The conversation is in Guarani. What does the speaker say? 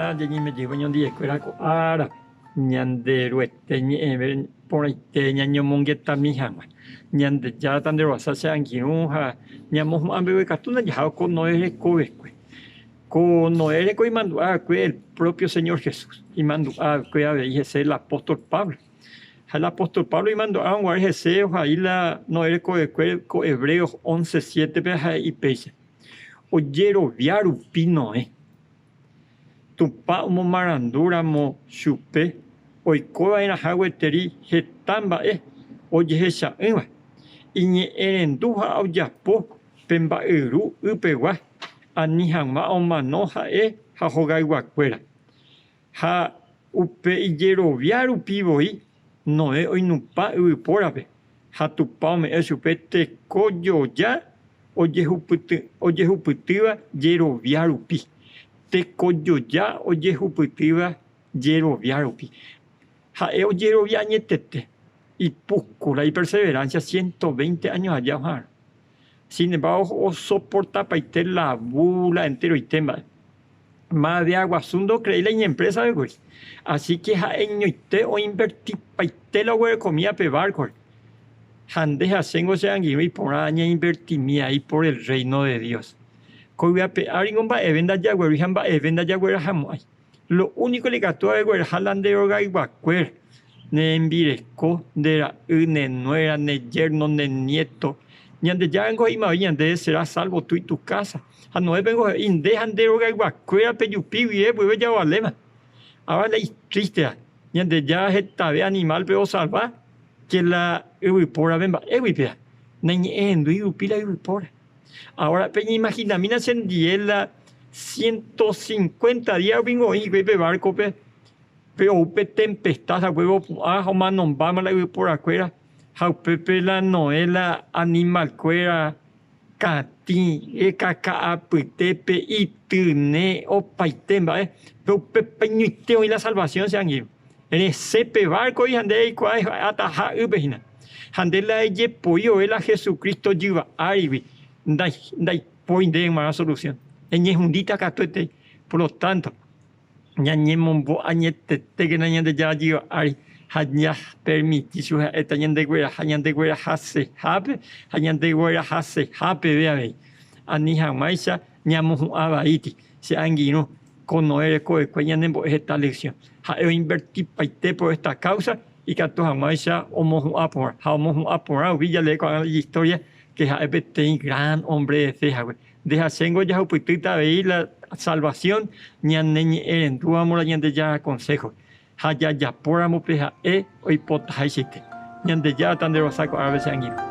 Iporã jañeme'ẽvo ñandivekuéra ko árape, Ñanderuete ñe'ẽve porãite ñañomongetami hag̃ua. Ñandejára tanderovasa che angirũ ha ñamohu'ã mbeguekatu ndajahávo ko Noé rekovekue. Ko Noé reko imandu'a va'ekue el propio Señor Jesús, imandu'a va'ekue avei hese el apóstol Pablo. Ha el apóstol Pablo imandu'árõ guare hese ohai la Noé rekovekue ko Hebreos once siétepe ha he'i péicha, Ojerovia rupi Noé, Tupã omomarandu ramo chupe oiko va'erãha gueteri heta mba'e ojehecha'ỹva, iñe'ẽrendu ha ojapo pe mba'yru ypegua ani hag̃ua omano ha'e ha hogayguakuéra. Ha upe ijerovia rupi voi Noé oinupã yvypórape ha Tupã ome'ẽ chupe teko joja ojehupytýva jerovia rupi. Teko joja ojehupytýva jerovia rupi. Ha'e ojerovia añetete, ipuku la iperseverancia 120 años aja oha'arõ. Sin embargo, osoportapaite la búla enteroite mba'e. Mavea guasu ndocreéi la iñempresa-pe kuri. Así que ha'eñoite oinvertipaite la oguerekomíva pe barco-re. Ha nde ha chéngo che angirũ iporã ñainvertimi ai por el reino de Dios. Ko yvyape áringo mba'eve ndajaguerúi ha mba'eve ndajaguerahamo'ãi. Lo úniko ikatu agueraha la nde rogayguakuéra, ne rembireko, nde ra'y, ne nuéra, ne yerno, ne nieto. Ñandejára niko he'íma voi ñandéve será salvo tú y tu casa. Ha Noépe niko he'i nde ha nde rogayguakuéra pejupi guive pyve javaléma. Ava la itrísteva, Ñandejára hetave animálpe osalva ke la yvypórape mba'égui péva, naiñe'ẽrendúi rupi la yvypóra. Ahora, peñeimaginamína chendie la 150 día rupi ningo oĩ hikuái pe bárcope, pe ou pe tempestad haguépe opu'ã ha omanombáma la yvyporakuéra, ha upépe la Noé la animalkuéra katĩ, ekaka apytépe, ityne, opaite mba'e, pe upepeñoite oĩ la salvación che angirũ. Resẽ pe bárcogui ha nde eikuaa eha'ataha ýpe hína. Ha nde la ejepoi ove la Jesucristo jyva árigui, ndaipói ndéve g̃uarã solución. Eñehundíta katuete. Por lo tanto, ñañemombo añetetékena Ñandejára jyva ári ha ñapermiti chupe ha'e tañandegueraha ñandeguerahasehápe ha ñandeguerahaseha peve avei. Ani hag̃uáicha ñamohu'ã vaíti. Che angirũ, ko Noé rekovekue ñanembo'e heta lección. Ha'e oinvertipaite por esta causa ikatu hag̃uáicha omohu'ã porã. Ha omohu'ã porã rupi jalee ko'ág̃a la ijistória ke ha'e peteĩ gran hombre de fe hague. Nde ha chéngo jahupytýta avei la salvasión ñaneñe'ẽrendúramo la Ñandejára konsého ha jajapóramo pe ha'e oipotahaichaite. Ñandejára tanderovasa ko árape che angirũ.